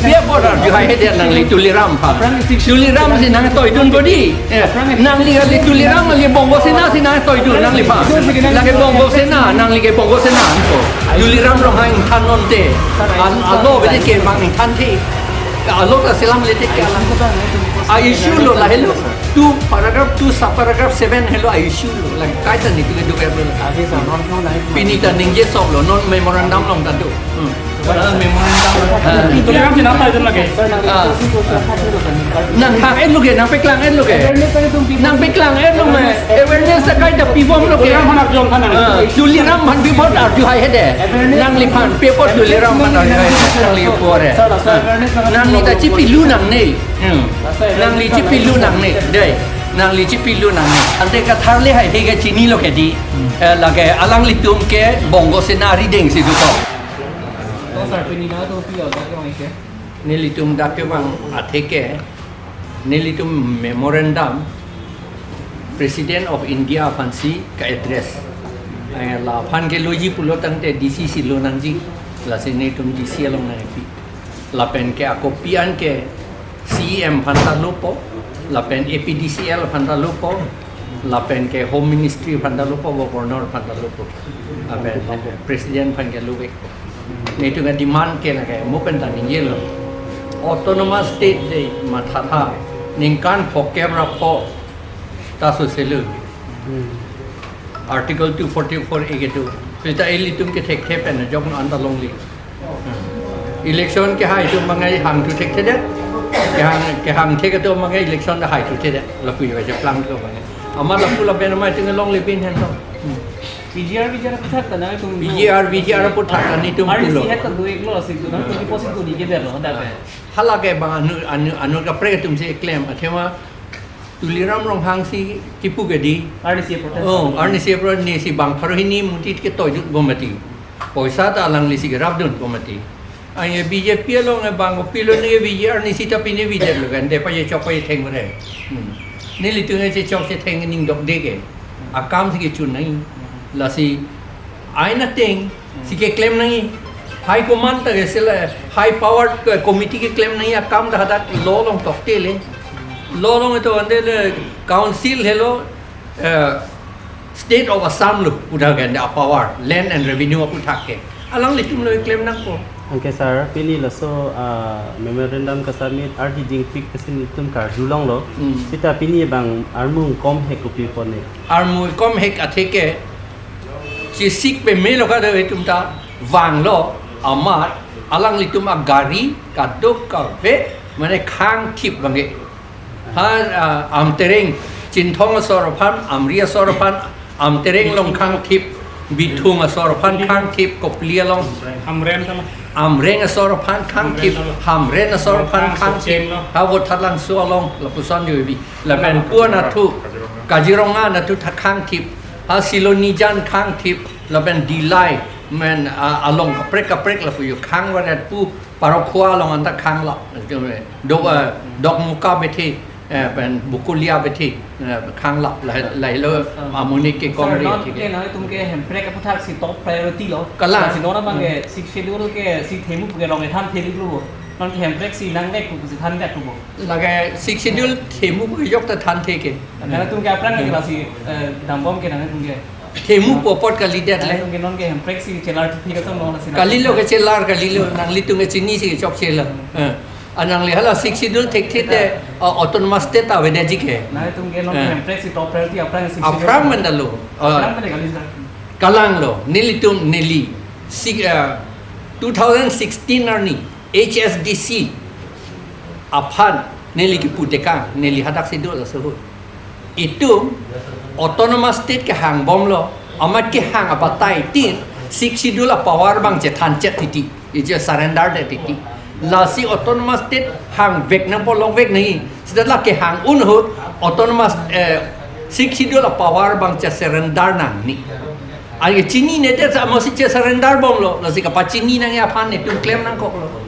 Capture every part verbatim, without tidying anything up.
Pia border ju hai hede nangli Tuliram aphan. Tuliram si nangtoidun bodi. Eh, nangli kali Tuliram kali Bongo Sena si nangtoidun nangliphan. Lake Bongo Sena, nangli ke Bongo Sena ko. Tuliram Ronghang ingthan nonte. Al-, alo bedi ke bang ingthanthe. Alo ta selam lete ke alam. A issue lo lahelo. Two paragraph two sub paragraph seven helo a issue lo. Lake kaita netum kedo ke lo. Pini ta ningje sok lo non memorandum along ta do. Hmm. Tuliram si nangtoidun lake. Ah. Nangthang-et lo ke, nangpeklang-et lo ke. Nangpeklang-et lo me. Awareness ta kaita pibom lo ke. Tuliram aphan arjong than nang. Ah, Tuliram aphan pibom arju hai hede. Nangliphan pibom Tuliram aphan arju hai hede. Nangli pore. Nangli ta chipilu nangne. Hmm. Nangli chipilu nangne. Dei. Nangli chipilu nangne. Ante katharle hai hede ke chinilo ke di. Eh, lake alanglitum ke Bongo Sena arideng si do to. To sir, pini nangtum pi order ke mai ke? Nelitum dak kevang athe ke, nelitum memorandum President of India aphansi ka-address. Eh, laphan ke loji pulo tangte D C si lo nangji, lasi netum D C along nangpi. Lapen ke ako pi an ke C E M aphan ta lopo, lapen A P D C L aphan ta lopo, lapen ke Home Ministry aphan ta lopo, Governor aphan ta lopo. Lapen President aphan ke lovek. Netum ke demand ke lake, mo pen ta ningjelo. Autonomous State de mathatha, ningkan phokep ra pho ta soselo. Hmm. Article two forty-four A ke tu. Sita ilitum ke thekthe pen jok no anta longle. Election kehai atum abang ke hangthu thekthedet. Kehang, kehangthe atum abang ke election ta haithuthedet. Lapu yo je plang atum abang ke. Amat lapu lapen amat itum longle pin hen to. Hmm. P G R, V G R aphuthak ta nangtum. P G R, V G R aphuthak ta netum R D C pulo. Het ta do-iklo si tu nangtum deposit do-ik ke delo dak ke. Hala ke bang anu, anu, anu kaprek atum si klem. Athema Tuliram Ronghang si kipu ke di. R D C protest. Oh, R D C protest ni si bang pharo hini mutit ke toijut bomati. Poisa ta alangli si kerapdun bomati. Ane B J P along e bang pilo ni V G R ni sita pini V J R lo kan de pa ye chok pa ye theng re. Hmm. Nelitum e chechok chetheng ning dokde ke. Akam si kechun nangji. Lasi aina theng si keklem nangji. High command ta ke sila high power ke committee keklem nangji akam ta hadak law along toktele. Law along ito ande le council helo, eh, State of Assam lo, udah ganda power, land and revenue aphuthak ke. Alanglitum lo klem nangpo. Anke sir, pini laso, ah, memorandum ka-submit arhi jingpik kesin itum karjulonglo. Hmm. Sita pini bang armu kom hek kopi pone. Armu kom hek athe ke, chisik pemelo ka do itum ta vanglo, amat alanglitum agari kaduk kave, mane khangthip abang ke. Ha, ah, Amtereng, Chinthong asor aphan, Amri asor aphan, Amtereng along khangthip, Bithung asor aphan khangthip, Kopili along. Hamren tama. Amreng asor aphan khangthip, Hamren tama. Hamren asor aphan khangthip. Hamren tama. Ha, Vothatlangso along, lapuson jo bi. Lapen Puan athu, Kaziranga athu tha khangthip. Ha, Silonijan khangthip, lapen Dillai, men, ah, along kaprek kaprek lapu yo khang varet pu, Parokhowa along anta khanglo. Do, eh, Dokmoka bethe, eh, pen Bokolia bethe, eh, khanglo. Lahai, lahai lo, ah, amonit ke sir, kongri non athe ke. Ke nangtum ke Hemprek aphuthak si top priority lo. Kalang. Si non abang ke, hmm, Sixth Schedule ke si themu ke long than theli lo. Non ke Hemprek si nangvek pu si thanvek pu. Lake Sixth Schedule themu ke jok ta thanthe ke. Nangtum ke aphrang ke lasi, eh, dambom ke nangtum ke. Themu pu apot kalidet le. Nangtum ke non ke Hemprek si chelar thik asam lo lasi. Kalilo ke chelar, kalilo, nanglitum ke chini si chokche lo. Eh. Anang le hala Sixth Schedule thekthe te, uh, Autonomous State avedetji ke. Nangtum ke non ke, eh, Hemprek si top priority aphrang Sixth Schedule. Aphrang mandalo. Uh, aphrang mande kali sir. Kalanglo, nelitum neli. Si, uh, two thousand sixteen arni H S D C aphan neli kipu tekang, neli hadak si do laso ahut. Itum Autonomous State kehangbomlo, amat kehang abatai tin, Sixth Schedule apower abang chethan chet titi, ije surrender det titi. Lasi Autonomous State hangvek nangpo, longvek nangji, seta la kehang un ahut, Autonomous, eh, Sixth Schedule apower abang che surrender nangne. Ai chininede sa amatsi che surrender bomlo, lasi kapachini nangji aphan netum klem nangkoklo.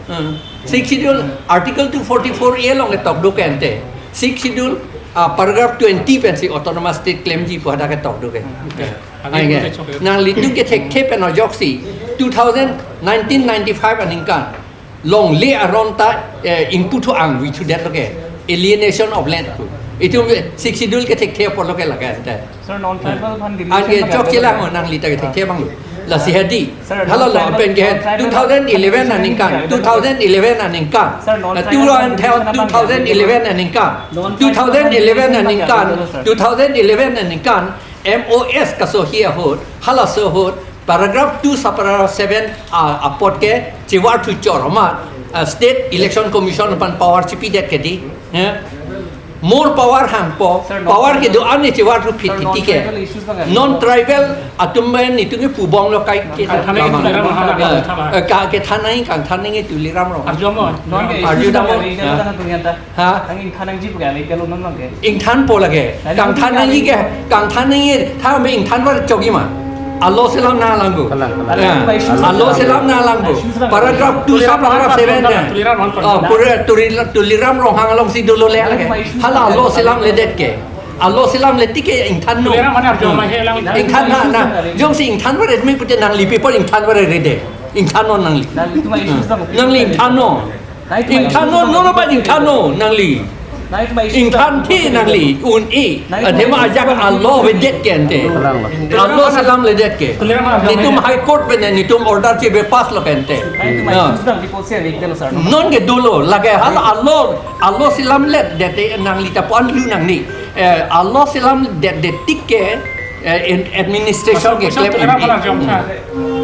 Hmm. Sixth Schedule, Article two forty-four A along ketok do ke ante. Sixth Schedule, ah, paragraph twenty pensi Autonomous State klemji pu hadak ketok do ke. Hmm. Ai nge. Nanglitum ke thekthe pen ajoksi, two thousand, nineteen ninety-five aningkan Longle aron ta, eh, ingpu thu ang vi thu det lo ke. Alienation of land pu. Itum Sixth Schedule ke thekthe apor lo ke lake ante. Sir, non tribal aphan anke deletion chokche lang, nangli ta ke thekthe abang lo. Lasi hedi. Sir, hala lo non-tribal, pen ke non-tribal two thousand eleven aphan aningkan, deletion two thousand eleven aningkan. Sir, non-tribal two thousand eleven aningkan. Non-tribal two thousand eleven aningkan. Sir. Two thousand eleven aningkan. M O S kasohi ahut, halaso ahut, paragraph two subparagraph seven a, apot ke chevar thu chor amat, a, State Election Commission aphan power chipi det ke di, eh? More power hangpo, sir, non-tribal, power kedo-an chevar thu phit sir, titi ke. Non-tribal issues abang, non-tribal atum pen itum ke pubong lo kai ke. Kangthan nangji, lamang. Tuliram Ronghang, eh, eh, ka kethan nangji, kangthan nangji Tuliram Ronghang. Arju mo. Non ke arju issues dam abang, mo. Area tangthan atum yan ta. Ha? Nang ingthan nangji pu ke, ame telo non abang ke. Ingthanpo lake. Nang kangthan nangji ke, kangthan nangji, tha me ingthan var chokji ma. Alo selam nanglang pu. Kalang, kalang. Ya. Alo selam nanglang pu. Paragraph two subparagraph seven na. Tuliram Ronghang. Oh, pura Tuli-, Tuliram Ronghang alongsi dolo le lake. Hala alo selam ledet ke. Alo selam le tike ingthan no. Tuliram aphan arju ma he lang. Ingthan na, na. Jongsi ingthan var ret me pute nangli paper ingthan var ret de. Ingthan no nangli. Nangli tuma issues ta. Nangli ingthan no. Ingthan no, no, no, ba ingthan no, nangli. Ingthan thi nangli, un-e. Athema ajak alo avedet ke ante. Alo selam ledet ke. Netum High Court pen netum order chibe pass lo ke ante. Ah. Non ke dolo, lake hala alo, alo selam ledet te nangli ta pon lu nangne. Eh, alo selam ledet det tik ke, eh, in-, administration ke claim.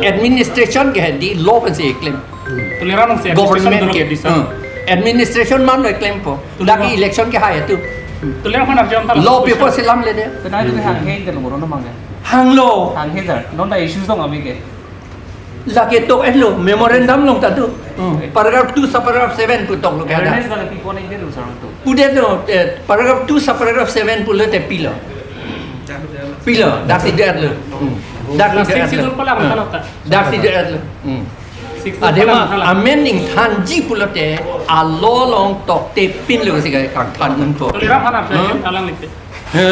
Administration ke di law pensi claim. Tuliram Ronghang si administration government dolo ke, ke di, sir. Hmm. Administration man lo klempo. Tuliram. Dak election kehai atum. Tuliram aphan arju ta. Law paper selam ledet. Penai tu hanghe ke lo, oro no mangke. Hanglo. Hanghe sir. Non ta issues dong ame ke. Lake tok-et lo, memorandum along ta do. Hmm. Paragraph two subparagraph seven pu tok lo ke ada. Awareness la pi pon ek de lo sir tu. Pudet lo, eh, paragraph two subparagraph seven pulote pilo. Pilo, daksi det lo. Hmm. Daksi det lo. Sixth Schedule palang, hmm, talo ta. Daksi det lo. Hmm. Sixth Schedule palang, talo. Adema amen ingthanji pulote alo along tokte pinlo si kangthan unpo. Tuliram aphan arju, hmm? Alang lite. He?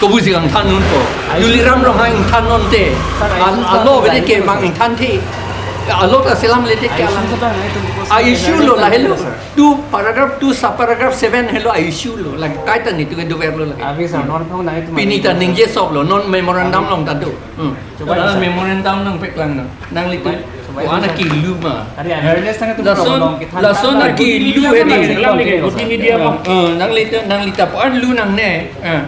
Kopusi kangthan unpo. Tuliram Ronghang ingthan non te. Al-, alo avedet ke mang ingthan thi. Alo ta selam ledet ke alang. A issue lo lahelo. Two paragraph, two subparagraph seven helo a issue lo. Lake kaita netum ke dover lo lake. Abi sir, non phone nai tu. Pini ta ningje sop lo, non memorandum along ta do. Hmm. Coba, ah, sir. Memorandum nangpeklang nang. Nanglitum. Coba, coba, sir. Ana kilu ma. Ari awareness tang tu. Lason, lason ana kilu he di. Multimedia ma. Eh, nanglitum, nangli ta pon lu nangne. Eh.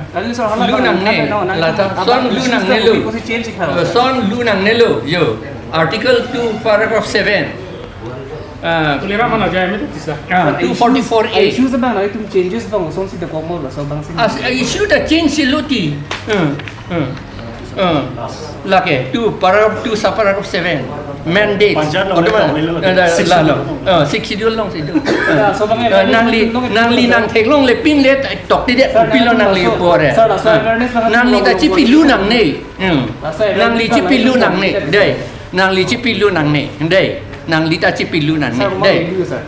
Lu nangne. Lata son lu nangne lo. Eh, son lu nangne lo. Yo. Article two, paragraph seven. Ah. Tuliram aphan arju ame tisa. Ah, two forty-four A. Issues abang, itum changes abang, song si the common, so abang si. As, issue ta change si lo ti. Hmm, hmm, hmm. Lake, two, paragraph two, subparagraph seven. Mandate. Panchayat along. Otoba, le, le, le. Eh, la, la, lo. Eh, Sixth Schedule along si do. Ya, so abang, eh, nangli, nangli nangtheklongle pinle tokte de, sir, pilo nangli so, pore. Sir, so, eh, awareness nang nangli ta chipi lu nangne. Hmm. Nangli chipi lu nangne, dei. Nangli chipi lu nangne, dei. Nangli ta chipi lu nangne, sir, dei.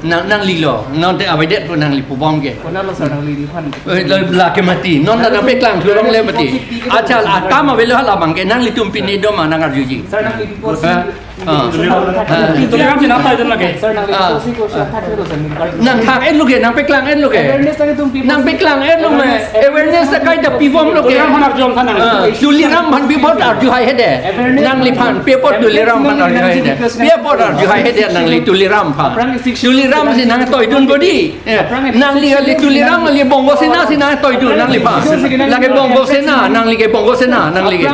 Nang, nangli lo, non te avedet pu nangli pubong ke. Kona lo, sir, nangli di phan. Eh, la, lake mati, non ta nangpeklang thulongle mati. Acha, akam avelo hala abang ke, nanglitum pine do ma nang arjuji. Sir, nangli di pos. Ha? Ah. Tuliram si nangtoi dun lake. Sir, nang, ah, request ko, sir, thak lo, sir, nang, nangthak-et lo ke, nangpeklang-et lo ke. Awareness tang tum people. Nangpeklang-et lo me. Awareness ta kaita pibom lo ke. Tuliram aphan arju tha nang. Ah, Tuliram aphan pi apot arju haihedet. Awareness. Nangliphan pi apot Tuliram aphan arju haihedet. Pi apot arju haihedet nangli Tuliram aphan. Aphrang six. Tuliram si nangtoi dun bodi. Eh, nangli kali Tuliram kali Bongo Sena si nangtoi dun nangliphan. Lake Bongo Sena, nangli ke Bongo Sena, nangli ke.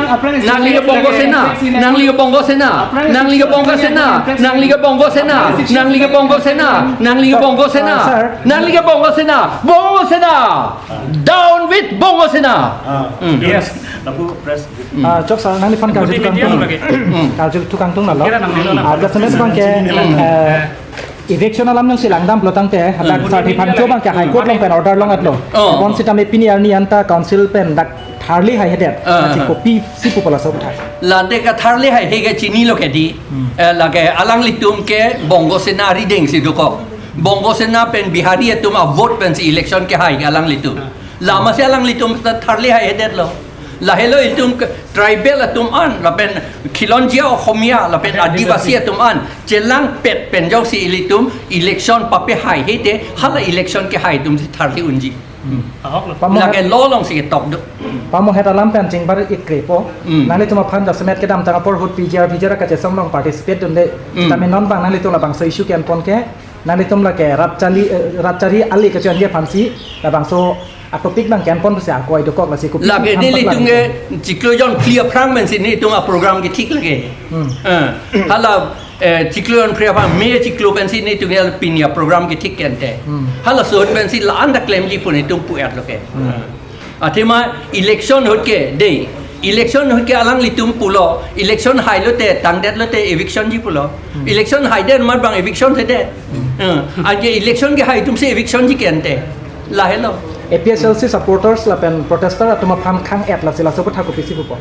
Nangli ke Bongo Sena, nangli ke Bongo Sena, nangli ke Bongo Sena, nangli ke Bongo Sena, nangli ke Bongo Sena, nangli ke Bongo Sena, nangli ke Bongo Sena, Bongo Sena. Down with Bongo Sena. Ah, hmm. Yes. Lapu press. Ah, chok sir, nangliphan karju, multimedia tukang tung lake. Hmm. Karju tukang tung nalo. Kira nang nilo. Ah, just message abang ke, eh, eviction alam nangsi langdam pulo tangte, hmm, dak sar thiphan cho abang ke High Court along pen order long-et lo. Oh. Bon sitame pini arni anta council pen dak tharli haihedet. Ah, ah. Kopi si pu pala so thar. Lake tharli haihe ke chinilo ke di. Hmm. Eh, lake alanglitum ke Bongo Sena arideng si dokok. Bongo Sena pen Bihari atum a-vote pensi election kehai alanglitum. Ah. Lama si alanglitum ta tharli haihedet lo. Lahelo itum ke tribal atum an, lapen khilonjia Ohomia, lapen Adivasi atum an chelangpet pen jongsi ilitum election pape haihe te, hala election kehai atum si tharli unji. Ahok lo. Pamo Lake het, lo alongsi ketok do. Pamo het alam pen chingbar ikre po. Hmm. Nanglitum aphan jasemet kedamtang apor ahut P G R, P G R kachesong along participate dunde. Hmm. Tame non abang nanglitum labangso issue ke-en pon ke, nanglitum lake rat chali, eh, rat chari ali kecho-en ke aphansi labangso a-topic abang ke-en pon pusi ako ai dokok, lasi kopi Lake aphan nelitum paklang ke chiklo jonphli aphrang pensi nelitum a-program kethik lake. Hmm. Eh, hala, eh, chiklo jonphli aphrang, May chiklo pensi nelitum ke pini a-program kethik ke-en te. Hmm. Halaso ahut pensi la-an ta klemji pu nelitum pu-et lo ke. Hmm. Athema election ahut ke dei. Election ahut ke alanglitum pulo, election hailo te, tangdet lo te, eviction ji pulo. Hmm. Election haidet amat abang eviction si det. Hmm. Eh, anke election kehai atum si eviction ji ke-en te. Lahelo. A P H L C supporters lapen protester atum aphan khang-et, lasi laso aphuthak kopisi pupo?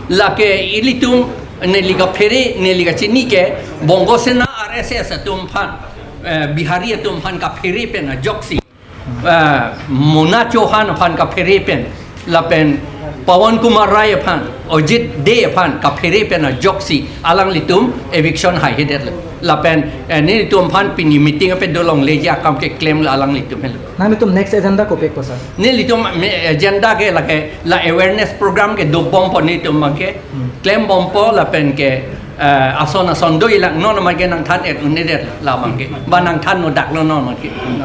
Lake ilitum neli kaphere, neli kachini ke Bongo Sena, R S S atum aphan, eh, Bihari atum aphan kaphere pen ajoksi, eh, Mona Chauhan aphan kaphere pen, lapen Pawan Kumar Rai aphan, Ajit Dey aphan kaphere pen ajoksi alanglitum eviction haihedet lo. Lapen, eh, nelitum aphan pini meeting ape dolongleji akam keklem lo alanglitum helo. Nanglitum next agenda kopi ko, sir? Nelitum me-, agenda ke lake la awareness program ke dobompo nelitum abang ke. Hmm. Klembompo lapen ke, eh, ason ason do-ilang, non abang ke nangthan-et un-edet lo la abang ke. Ba nangthan-nodak lo non abang ke. Hmm.